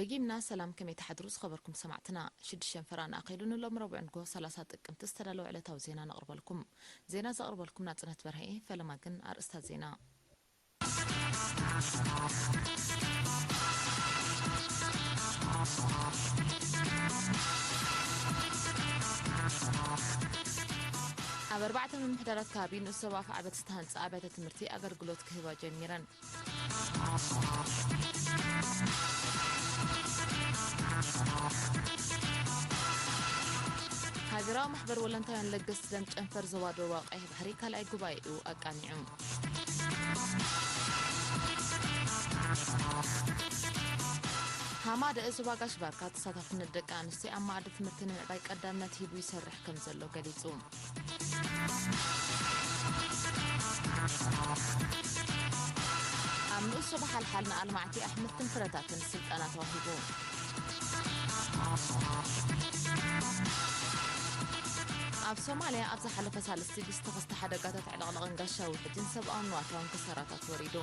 ደጊምና ሰላም፣ ከመይ ትሓድሩ ዝኸበርኩም ሰማዕትና? ሽዱሽተ ሸንፈራን ኣኺሉ ንሎም ረቡዕ ንግሆ ሰላሳ ጥቅምቲ ዝተዳለወ ዕለታዊ ዜና ነቕርበልኩም። ዜና ዘቕርበልኩም ናጽነት በርሀ እየ። ፈለማ ግን ኣርእስታት ዜና። ኣብ ኣርባዕተ ምምሕዳራት ከባቢ ንኡስ ዞባ ኣፍዓበት ዝተሃንጸ ኣብያተ ትምህርቲ ኣገልግሎት ክህባ ጀሚረን። ሃገራዊ ማሕበር ወለንታውያን ለገስቲ ደም ጨንፈር ዞባ ደቡባዊ ቀይሕ ባሕሪ ካልኣይ ጉባኤኡ ኣቃኒዑ። ሃማደኤ ዞባ ጋሽ ባርካ ተሳታፍነት ደቂ ኣንስትዮ ኣብ መኣዲ ትምህርቲ ንምዕባይ ቀዳምነት ሂቡ ይሰርሕ ከም ዘሎ ገሊጹ። ኣብ ንኡስ ዞባ ሓልሓል ንኣልማዕቲ ኣሕምልትን ፍረታትን ስልጠና ተዋሂቡ። ኣብ ሶማልያ ኣብ ዝሓለፈ ሳልስቲ ብዝተኸስተ ሓደጋታት ዕልቕልቕን ጋሻ ውሕጅን ሰብኣውን ንዋታውን ክሳራታት ወሪዱ።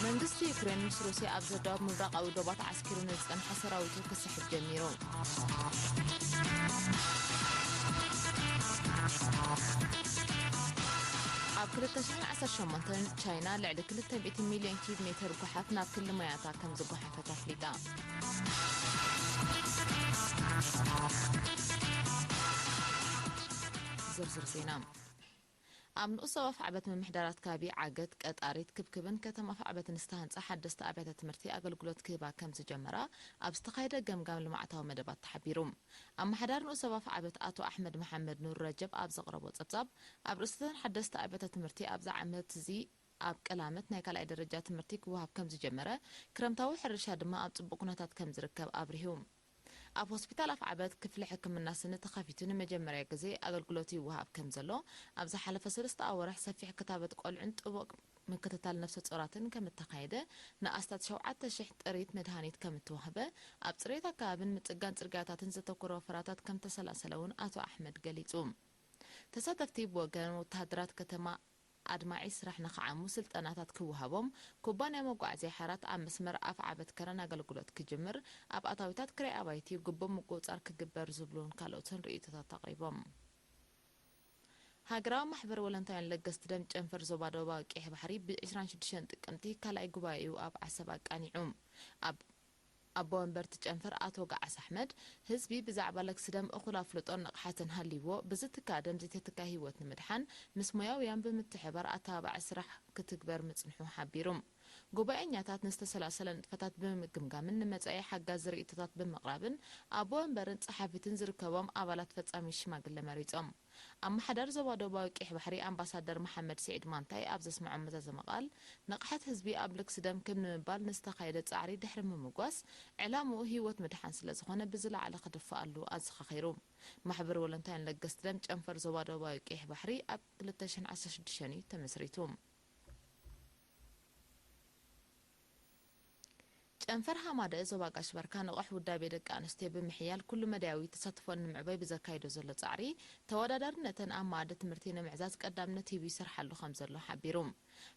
መንግስቲ ዩክሬን ምስ ሩስያ ኣብ ዘዳወብ ምብራቓዊ ዶባት ዓስኪሩ ንዝጸንሐ ሰራዊቱ ክስሕብ ጀሚሩ። ኣብ ክልተ ሽሕን ዓሰርተ ሸሞንተን ቻይና ልዕሊ ክልተ ሚእቲ ሚልዮን ኪዩብ ሜተር ጓሓፍ ናብ ክሊ ማያታ ከም ዝጓሓፈት ኣፍሊጣ። ዝርዝር ዜና። ኣብ ንኡስ ዞባ ኣፍዓበት ምምሕዳራት ከባቢ ዓገት፣ ቀጣሪት፣ ክብክብን ከተማ ኣፍዓበትን ዝተሃንጻ ሓደስቲ ኣብያተ ትምህርቲ ኣገልግሎት ክህባ ከም ዝጀመራ ኣብ ዝተኻየደ ገምጋም ልምዓታዊ መደባት ተሓቢሩ። ኣመሓዳሪ ንኡስ ዞባ ኣፍዓበት ኣቶ ኣሕመድ መሓመድ ኑር ረጀብ ኣብ ዘቕረቦ ጸብጻብ፣ ኣብ ርእሲ እተን ሓደስቲ ኣብያተ ትምህርቲ ኣብዚ ዓመት እዚ ኣብ ቀላመት ናይ ካልኣይ ደረጃ ትምህርቲ ክወሃብ ከም ዝጀመረ፣ ክረምታዊ ሕርሻ ድማ ኣብ ጽቡቕ ኩነታት ከም ዝርከብ ኣብሪሁ። ኣብ ሆስፒታል ኣፍዓበት ክፍሊ ሕክምና ስኒ ተኸፊቱ ንመጀመርያ ግዜ ኣገልግሎት ይወሃብ ከም ዘሎ፣ ኣብ ዝሓለፈ ሰለስተ ኣዋርሕ ሰፊሕ ክታበት ቆልዑን ጥቡቕ ምክትታል ነፍሰ ጾራትን ከም እተኻየደ፣ ንኣስታት ሸውዓተ ሽሕ ጥሪት መድሃኒት ከም እተዋህበ፣ ኣብ ጽሬት ኣከባብን ምጽጋን ጽርግያታትን ዘተኮረ ወፈራታት ከም ተሰላሰለ እውን ኣቶ ኣሕመድ ገሊጹ። ተሳተፍቲ ብወገን ወተሃደራት ከተማ ኣድማዒ ስራሕ ንኽዓሙ ስልጠናታት ክወሃቦም፣ ኩባንያ መጓዓዝያ ሓራት ኣብ መስመር ኣፍዓበት ከረን ኣገልግሎት ክጅምር፣ ኣብ ኣታዊታት ክራይ ኣባይቲ ግቡእ ምቁጽጻር ክግበር ዝብሉን ካልኦትን ርእይቶታት ኣቕሪቦም። ሃገራዊ ማሕበር ወለንታውያን ለገስቲ ደም ጨንፈር ዞባ ደቡባዊ ቀይሕ ባሕሪ ብ ዕስራን ሽዱሽተን ጥቅምቲ ካልኣይ ጉባኤኡ ኣብ ዓሰብ ኣቃኒዑ። ኣብ ኣቦ ወንበር እቲ ጨንፈር ኣቶ ገዓስ ኣሕመድ፣ ህዝቢ ብዛዕባ ለግሲ ደም እኹል ኣፍልጦን ንቕሓትን ሃልይዎ፣ ብዝትካእ ደም ዘይተትካእ ህይወት ንምድሓን ምስ ሞያውያን ብምትሕብባር ኣተባባዒ ስራሕ ክትግበር ምጽንሑ ሓቢሩ። ጉባኤኛታት ንዝተሰላሰለ ንጥፈታት ብምግምጋምን ንመጻኢ ሓጋዚ ርእይቶታት ብምቕራብን ኣቦ ወንበርን ጸሓፊትን ዝርከቦም ኣባላት ፈጻሚ ሽማግለ መሪጾም። ኣመሓዳሪ ዞባ ደቡባዊ ቀይሕ ባሕሪ ኣምባሳደር መሓመድ ስዒድ ማንታይ ኣብ ዘስምዖ መዛዘሚ ቃል፣ ንቕሓት ህዝቢ ኣብ ልግሲ ደም ክብ ንምባል ንዝተኻየደ ጻዕሪ ድሕሪ ምምጓስ፣ ዕላምኡ ህይወት ምድሓን ስለ ዝኾነ ብዝለዓለ ክድፋኣሉ ኣዘኻኺሩ። ማሕበር ወለንታውያን ለገስቲ ደም ጨንፈር ዞባ ደቡባዊ ቀይሕ ባሕሪ ኣብ ክልተ ሽሕን ዓሰርተ ሽዱሽተን እዩ ተመስሪቱ። ጨንፈር ሃማደኤ ዞባ ጋሽ ባርካ ንቑሕ ውዳቤ ደቂ ኣንስትዮ ብምሕያል ኩሉ መዳያዊ ተሳትፎን ንምዕባይ ብዘካይዶ ዘሎ ጻዕሪ፣ ተወዳዳርነተን ኣብ መኣዲ ትምህርቲ ንምዕዛዝ ቀዳምነት ሂቡ ይሰርሓሉ ከም ዘሎ ሓቢሩ።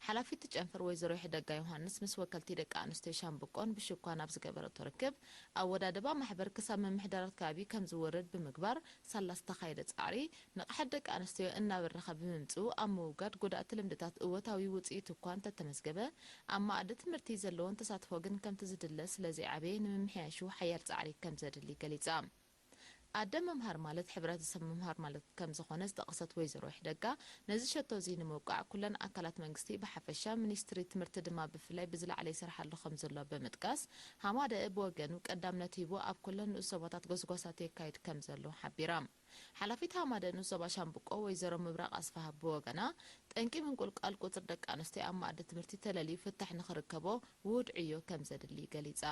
ሓላፊት እቲ ጨንፈር ወይዘሮ ይሕደጋ ዮሃንስ ምስ ወከልቲ ደቂ ኣንስትዮ ሻምብቆን ብሽኳን ኣብ ዝገበረቶ ርክብ፣ ኣወዳድባ ማሕበር ክሳብ ምምሕዳራት ከባቢ ከም ዝወርድ ብምግባር ሳላ ዝተኻየደ ጻዕሪ፣ ንቕሓት ደቂ ኣንስትዮ እናበረኸ ብምምጽኡ ኣብ ምውጋድ ጎዳእቲ ልምድታት እወታዊ ውጽኢት እኳ እንተተመዝገበ፣ ኣብ መኣዲ ትምህርቲ ዘለወን ተሳትፎ ግን ከምቲ ዝድለ ስለ ዘይዓበየ ንምምሕያሹ ሓያል ጻዕሪ ከም ዘድሊ ገሊጻ። ኣደ ምምሃር ማለት ሕብረተሰብ ምምሃር ማለት ከም ዝኾነ ዝጠቐሰት ወይዘሮ ይሕደጋ፣ ነዚ ሸቶ እዚ ንምውቃዕ ኩለን ኣካላት መንግስቲ ብሓፈሻ፣ ሚኒስትሪ ትምህርቲ ድማ ብፍላይ ብዝለዓለ ይሰርሓሉ ከም ዘሎ ብምጥቃስ፣ ሃማደኤ ብወገኑ ቀዳምነት ሂቡ ኣብ ኩለን ንኡስ ዞባታት ጎስጓሳት የካይድ ከም ዘሎ ሓቢራ። ሓላፊት ሃማደኤ ንኡስ ዞባ ሻምብቆ ወይዘሮ ምብራቕ ኣስፍሃ ብወገና፣ ጠንቂ ምንቁልቋል ቁጽሪ ደቂ ኣንስትዮ ኣብ መኣዲ ትምህርቲ ተለልዩ ፍታሕ ንኽርከቦ ውሁድ ዕዮ ከም ዘድሊ ገሊጻ።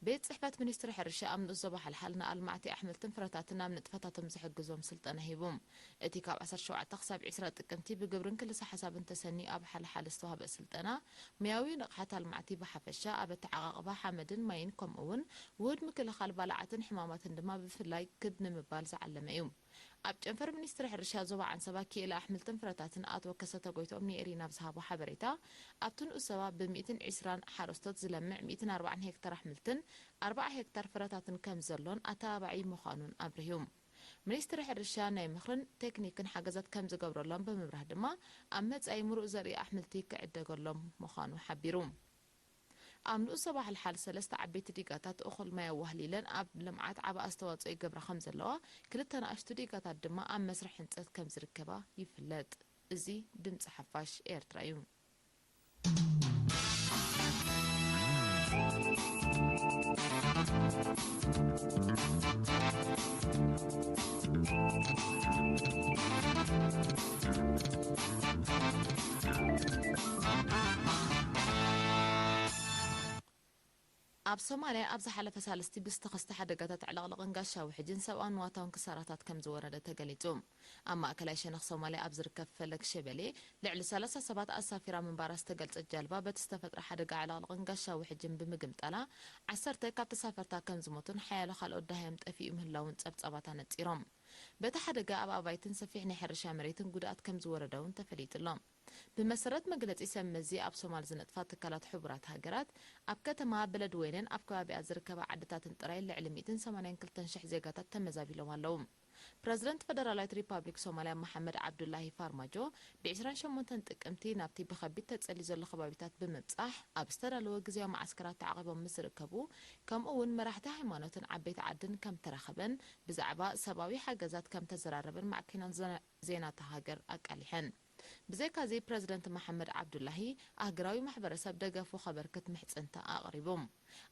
ቤት ጽሕፈት ሚኒስትሪ ሕርሻ ኣብ ንኡስ ዞባ ሓልሓል ንኣልማዕቲ ኣሕምልትን ፍረታትን ኣብ ንጥፈታቶም ዝሕግዞም ስልጠና ሂቡ። እቲ ካብ ዓሰርተ ሸውዓተ ክሳብ ዕስራ ጥቅምቲ ብግብርን ክልሰ ሓሳብን ተሰንዩ ኣብ ሓልሓል ዝተዋህበ ስልጠና፣ ሙያዊ ንቕሓት ኣልማዕቲ ብሓፈሻ፣ ኣብ ኣተዓቓቕባ ሓመድን ማይን፣ ከምኡ እውን ውሁድ ምክልኻል ባልዓትን ሕማማትን ድማ ብፍላይ ክብ ንምባል ዝዓለመ እዩ። ኣብ ጨንፈር ሚኒስትሪ ሕርሻ ዞባ ዓንሰባ ክኢላ ኣሕምልትን ፍረታትን ኣቶ ከሰተ ጎይትኦም ንኤሪና ብዝሃቦ ሓበሬታ፣ ኣብቲ ንኡስ ዞባ ብ ሚእትን ዕስራን ሓረስቶት ዝለምዕ ሚእትን ኣርባዓን ሄክታር ኣሕምልትን ኣርባዓ ሄክታር ፍረታትን ከም ዘሎን ኣተባባዒ ምዃኑን ኣብሪሁ። ሚኒስትሪ ሕርሻ ናይ ምኽርን ቴክኒክን ሓገዛት ከም ዝገብረሎም ብምብራህ ድማ፣ ኣብ መጻኢ ምሩእ ዘርኢ ኣሕምልቲ ክዕደገሎም ምዃኑ ሓቢሩ። ኣብ ንኡስ ዞባ ሓልሓል ሰለስተ ዓበይቲ ዲጋታት እኹል ማይ ኣዋህሊለን ኣብ ልምዓት ዓቢ ኣስተዋጽኦ ይገብራ ከም ዘለዋ፣ ክልተ ንኣሽቱ ዲጋታት ድማ ኣብ መስርሕ ህንጸት ከም ዝርከባ ይፍለጥ። እዚ ድምጺ ሓፋሽ ኤርትራ እዩ። ኣብ ሶማልያ ኣብ ዝሓለፈ ሳልስቲ ብዝተኸስተ ሓደጋታት ዕልቕልቕን ጋሻ ውሕጅን ሰብኣውን ንዋታውን ክሳራታት ከም ዝወረደ ተገሊጹ። ኣብ ማእከላይ ሸነኽ ሶማልያ ኣብ ዝርከብ ፈለግ ሸበሌ ልዕሊ ሰላሳ ሰባት ኣሳፊራ ምንባራ ዝተገልጸት ጃልባ፣ በቲ ዝተፈጥረ ሓደጋ ዕልቕልቕን ጋሻ ውሕጅን ብምግምጣላ፣ ዓሰርተ ካብ ተሳፈርታ ከም ዝሞቱን ሓያሎ ካልኦት ደሃዮም ጠፊኡ ምህላውን ጸብጻባት ኣነጺሮም። በቲ ሓደጋ ኣብ ኣባይትን ሰፊሕ ናይ ሕርሻ መሬትን ጉድኣት ከም ዝወረደ እውን ተፈሊጡ ኣሎ። ብመሰረት መግለጺ ሰብ መዚ ኣብ ሶማል ዝነጥፋ ትካላት ሕቡራት ሃገራት፣ ኣብ ከተማ በለድወይንን ኣብ ከባቢኣ ዝርከባ ዓድታትን ጥራይ ልዕሊ ሚእትን ሰማንያን ክልተን ሽሕ ዜጋታት ተመዛቢሎም ኣለዉ። ፕረዚደንት ፈደራላዊት ሪፓብሊክ ሶማልያ መሓመድ ዓብዱላሂ ፋርማጆ፣ ብ ዕስራን ሸሞንተን ጥቅምቲ ናብቲ ብኸቢድ ተጸልዩ ዘሎ ከባቢታት ብምብጻሕ፣ ኣብ ዝተዳለወ ግዝያዊ መዓስከራት ተዓቒቦም ምስ ዝርከቡ፣ ከምኡ እውን መራሕቲ ሃይማኖትን ዓበይቲ ዓድን ከም ተራኸበን፣ ብዛዕባ ሰብኣዊ ሓገዛት ከም ተዘራረበን ማዕከናት ዘ-፣ ዜና እታ ሃገር ኣቃሊሐን። ብዘይካዚ፣ ፕረዚደንት መሓመድ ዓብዱላሂ፣ ኣህግራዊ ማሕበረሰብ ደገፉ ከበርክት ምሕጽንታ ኣቕሪቡ።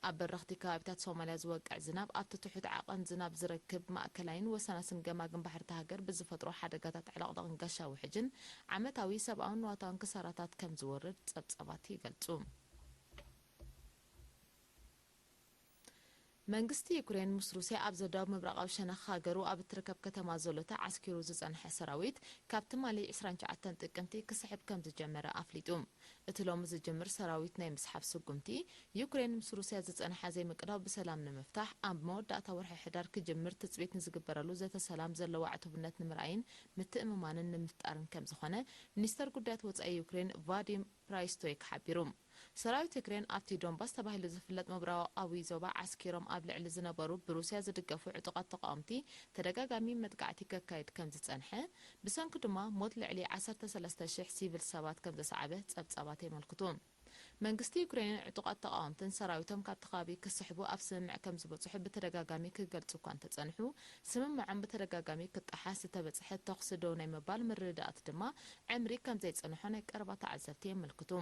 ኣብ በረኽቲ ከባቢታት ሶማልያ ዝወቅዕ ዝናብ፣ ኣብቲ ትሑት ዓቐን ዝናብ ዝረክብ ማእከላይን ወሰናስን ገማግም ባሕሪ እታ ሃገር ብዝፈጥሮ ሓደጋታት ዕልቕልቕን ጋሻ ውሕጅን፣ ዓመታዊ ሰብኣውን ንዋታውን ክሳራታት ከም ዝወርድ ጸብጻባት ይገልጹ። መንግስቲ ዩክሬን ምስ ሩስያ ኣብ ዘዳው ምብራቓዊ ሸነኽ ሃገሩ ኣብ እትርከብ ከተማ ዞሎተ ዓስኪሩ ዝጸንሐ ሰራዊት፣ ካብ ትማሊ ዕስራን ትሽዓተን ጥቅምቲ ክስሕብ ከም ዝጀመረ ኣፍሊጡ። እቲ ሎሚ ዝጅምር ሰራዊት ናይ ምስሓብ ስጉምቲ፣ ዩክሬን ምስ ሩስያ ዝጸንሓ ዘይምቅዳው ብሰላም ንምፍታሕ፣ ኣብ መወዳእታ ወርሒ ሕዳር ክጅምር ትጽቢት ንዝግበረሉ ዘተ ሰላም ዘለዎ ዕቱብነት ንምርኣይን ምትእምማንን ንምፍጣርን ከም ዝኾነ፣ ሚኒስተር ጉዳያት ወጻኢ ዩክሬን ቫዲም ፕራይስቶይክ ሓቢሩ። ሰራዊት ዩክሬን ኣብቲ ዶንባስ ተባሂሉ ዝፍለጥ ምብራቓዊ ዞባ ዓስኪሮም ኣብ ልዕሊ ዝነበሩ ብሩስያ ዝድገፉ ዕጡቓት ተቓወምቲ ተደጋጋሚ መጥቃዕቲ ከካይድ ከም ዝጸንሐ፣ ብሰንኩ ድማ ሞት ልዕሊ ዓሰርተ ሰለስተ ሽሕ ሲቪል ሰባት ከም ዘስዓበ ጸብጻባት የመልክቱ። መንግስቲ ዩክሬንን ዕጡቓት ተቓወምትን ሰራዊቶም ካብቲ ከባቢ ክስሕቡ ኣብ ስምምዕ ከም ዝበጽሑ ብተደጋጋሚ ክገልጹ እኳ እንተጸንሑ፣ ስምምዖም ብተደጋጋሚ ክጠሓስ፣ ዝተበጽሐ ተኹሲ ደው ናይ ምባል ምርድዳኣት ድማ ዕምሪ ከም ዘይጸንሖ ናይ ቀረባ ተዓዘብቲ የመልክቱ።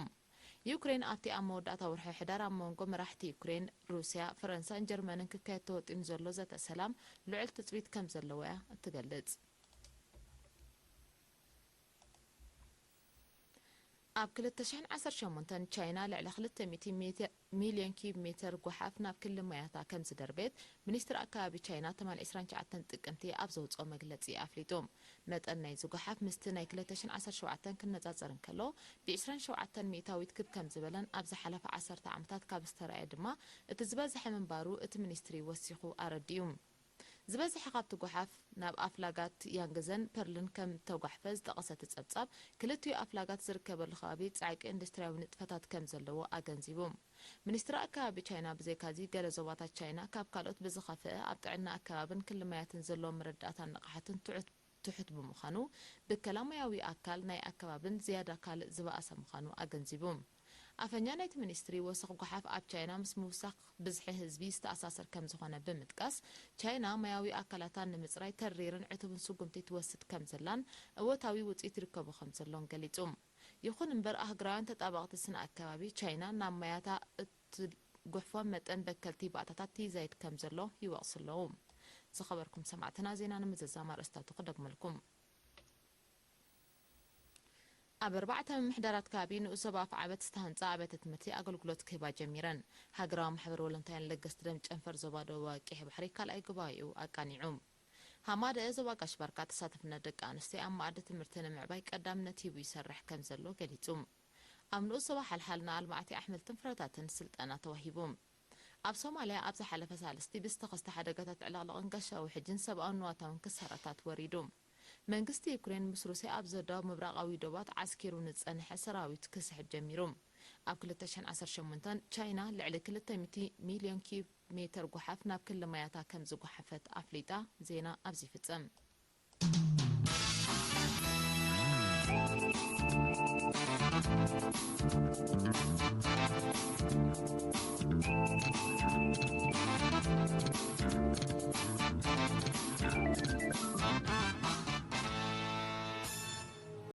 ዩክሬን ኣብቲ ኣብ መወዳእታ ወርሒ ሕዳር ኣብ መንጎ መራሕቲ ዩክሬን፣ ሩስያ፣ ፈረንሳን ጀርመንን ክካየድ ተወጢኑ ዘሎ ዘተ ሰላም ልዑል ትጽቢት ከም ዘለዎ እያ እትገልጽ። ኣብ ክልተ ሽሕን ዓሰርተ ሸሞንተን ቻይና ልዕሊ ክልተ ሚእቲ ሚተ-፣ ሚልዮን ኪዩብ ሜተር ጓሓፍ ናብ ክሊ ማያታ ከም ዝደርበየት ሚኒስትሪ ኣከባቢ ቻይና ትማሊ ዕስራን ትሽዓተን ጥቅምቲ ኣብ ዘውጽኦ መግለጺ ኣፍሊጡ። መጠን ናይዚ ጓሓፍ ምስቲ ናይ ክልተ ሽሕን ዓሰርተ ሸውዓተን ክነጻጸር እንከሎ፣ ብ ዕስራን ሸውዓተን ሚእታዊት ክብ ከም ዝበለን ኣብ ዝሓለፈ ዓሰርተ ዓመታት ካብ ዝተራእየ ድማ እቲ ዝበዝሐ ምንባሩ እቲ ሚኒስትሪ ወሲኹ ኣረዲኡ። ዝበዝሐ ካብቲ ጓሓፍ ናብ ኣፍላጋት ያንግዘን ፐርልን ከም እተጓሕፈ ዝጠቐሰ እቲ ጸብጻብ፣ ክልቲኡ ኣፍላጋት ዝርከበሉ ከባቢ ጻዕቂ ኢንዱስትርያዊ ንጥፈታት ከም ዘለዎ ኣገንዚቡ። ሚኒስትሪ ኣከባቢ ቻይና ብዘይካዚ፣ ገለ ዞባታት ቻይና ካብ ካልኦት ብዝኸፍአ ኣብ ጥዕና ኣከባብን ክሊ ማያትን ዘለዎም መረዳእታን ንቕሓትን ትሑት ትሑት ብምዃኑ፣ ብከላማያዊ ኣካል ናይ ኣከባብን ዝያዳ ካልእ ዝበኣሰ ምዃኑ ኣገንዚቡ። ኣፈኛ ናይቲ ሚኒስትሪ፣ ወሰኽ ጓሓፍ ኣብ ቻይና ምስ ምውሳኽ ብዝሒ ህዝቢ ዝተኣሳሰር ከም ዝኾነ ብምጥቃስ፣ ቻይና ማያዊ ኣካላታ ንምጽራይ ተሪርን ዕቱብን ስጉምቲ ትወስድ ከም ዘላን እወታዊ ውጽኢት ይርከቦ ከም ዘሎን ገሊጹ። ይኹን እምበር፣ ኣህጉራውያን ተጣበቕቲ ስነ ኣከባቢ፣ ቻይና ናብ ማያታ እትጉሕፎ መጠን በከልቲ ባእታታት ይዛይድ ከም ዘሎ ይወቕሱ ኣለዉ። ዝኸበርኩም ሰማዕትና፣ ዜና ንምዝዛም ኣርእስታቱ ክደግመልኩም። ኣብ ኣርባዕተ ምምሕዳራት ከባቢ ንኡስ ዞባ ኣፍዓበት ዝተሃንጻ ኣብያተ ትምህርቲ ኣገልግሎት ክህባ ጀሚረን። ሃገራዊ ማሕበር ወለንታውያን ለገስቲ ደም ጨንፈር ዞባ ደቡባዊ ቀይሕ ባሕሪ ካልኣይ ጉባኤኡ ኣቃኒዑ። ሃማደአ ዞባ ጋሽ ባርካ ተሳታፍነት ደቂ ኣንስትዮ ኣብ መኣዲ ትምህርቲ ንምዕባይ ቀዳምነት ሂቡ ይሰርሕ ከም ዘሎ ገሊጹ። ኣብ ንኡስ ዞባ ሓልሓል ንኣልማዕቲ ኣሕምልትን ፍረታትን ስልጠና ተዋሂቡ። ኣብ ሶማልያ ኣብ ዝሓለፈ ሳልስቲ ብዝተኸስተ ሓደጋታት ዕልቕልቕን ጋሻ ውሕጅን ሰብኣውን ንዋታውን ክሳራታት ወሪዱ። መንግስቲ ዩክሬን ምስ ሩስያ ኣብ ዘዳው ምብራቓዊ ዶባት ዓስኪሩ ንጸንሐ ሰራዊት ክስሕብ ጀሚሩ። ኣብ ክልተ ሽሕን ዓሰርተ ሸሞንተን ቻይና ልዕሊ ክልተ ሚእቲ ሚልዮን ኪዩብ ሜተር ጓሓፍ ናብ ክሊ ማያታ ከም ዝጓሓፈት ኣፍሊጣ። ዜና ኣብዚ ይፍጸም።